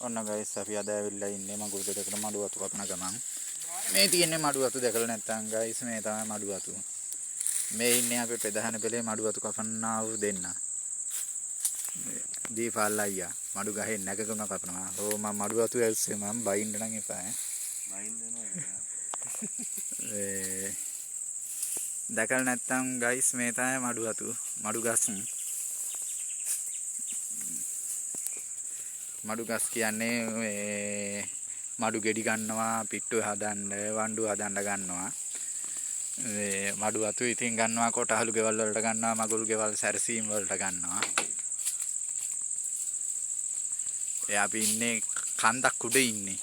ඔන්න ගයිස් අපි අද ඇවිල්ලා ඉන්නේ මඟුල් ගෙදරකට මඩු අතු කපන ගමන්. මේ තියෙන්නේ මඩු අතු දැකලා නැත්තම් ගයිස් මේ තමයි මඩු අතු. මේ ඉන්නේ අපේ ප්‍රධාන පෙළේ මඩු අතු කපන්නා වූ දෙන්න. දීපාල් අයියා මඩු ගහේ නැගගම කපනවා. ඕ මම මඩු අතු ඇල්සේ මම බයින්න නම් එපා ඈ. බයින්න වෙනවා. ඒ දැකලා නැත්තම් ගයිස් මේ තමයි මඩු අතු මඩු ගස්. මඩු ගස් කියන්නේ මේ මඩු ගෙඩි ගන්නවා, පිට්ටු හදන්න, වණ්ඩු හදන්න ගන්නවා. මේ මඩු අතු ඉතින් ගන්නවා කොටහලු ගෙවල් වලට ගන්නවා, මගුල් ගෙවල් සැරසීම් වලට ගන්නවා. ඒ අපි ඉන්නේ කන්දක් උඩ ඉන්නේ.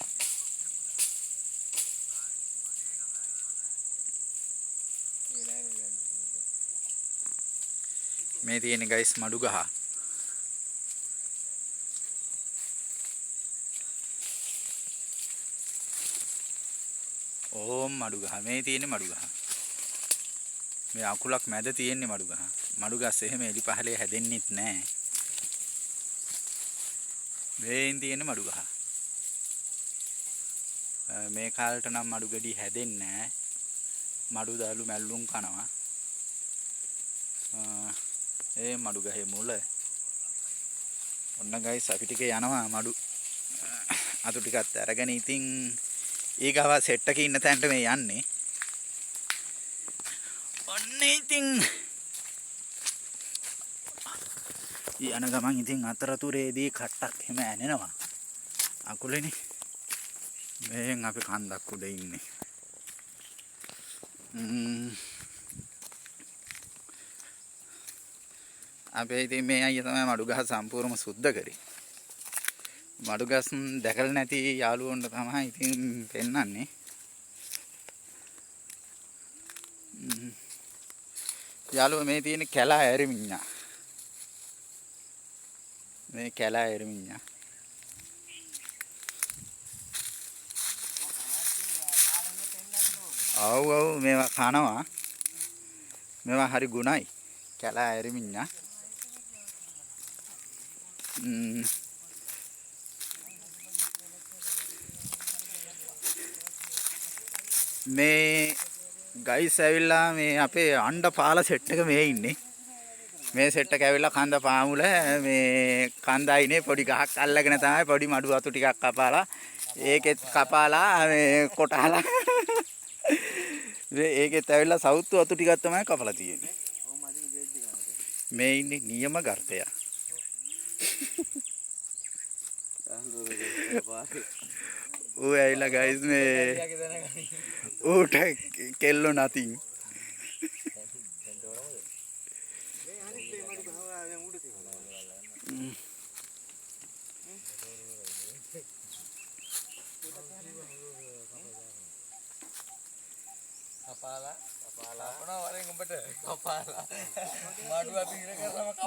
මේ තියෙන ගයිස් මඩු ගහ. ඕම් මඩු ගහ. මේ තියෙන්නේ මඩු ගහ. මේ අකුලක් මැද තියෙන්නේ මඩු ගහ. මඩු ගස් එහෙම එලි පහලේ හැදෙන්නෙත් නෑ. මේන් තියෙන්නේ මඩු ගහ. මේ කාලේට නම් මඩු ගෙඩි හැදෙන්නේ නෑ. මඩු දලු මැල්ලුම් කනවා. ඒ මඩු ගහේ මුල. ඔන්න ගයිස් අපි ටික යනවා මඩු අතු ටිකත් අරගෙන ඉතින් ඊගාව සෙට් එකේ ඉන්න තැනට මේ යන්නේ. ඔන්න ඉතින් යන ගමන් ඉතින් අතරතුරේදී කට්ටක් එහෙම ඇනෙනවා. අකුලේනේ. මෙහෙන් අපි කන්දක් උඩ ඉන්නේ. අපේ ඉතින් මේ අයියා තමයි මඩු ගහ සම්පූර්ණම සුද්ධ කරේ. මඩු ගස් දැකලා නැති යාළුවන්ට තමයි ඉතින් පෙන්නන්නේ. යාළුවෝ මේ තියෙන කැලා ඇරිමිඤ්ඤා. මේ කැලා ඇරිමිඤ්ඤා. ඔව් ඔව් මේවා කනවා. මේවා හරි ගුණයි. කැලා ඇරිමිඤ්ඤා. මේ ගයිස් ඇවිල්ලා මේ අපේ අණ්ඩ පාල සෙට් එක මේ ඉන්නේ. මේ සෙට් එක ඇවිල්ලා කන්ද පාමුල මේ කන්ද අයිනේ පොඩි ගහක් අල්ලගෙන තමයි පොඩි මඩු අතු ටිකක් කපාලා ඒකෙත් කපාලා මේ කොටහලා මේ ඒකෙත් ඇවිල්ලා සවුත්තු අතු ටිකක් තමයි කපලා තියෙන්නේ. මේ ඉන්නේ නියම ගර්තය. ඌ ඇවිල්ලා ගයිස් මේ ඌට කෙල්ලෝ නැතින්.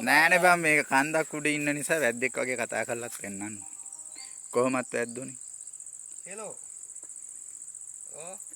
නෑනේ බං මේක කන්දක් උඩ ඉන්න නිසා වැද්දෙක් වගේ කතා කරලත් පෙන්නන්න. කොහොමත් වැද්දුනේ. හෙලෝ. ඔව්.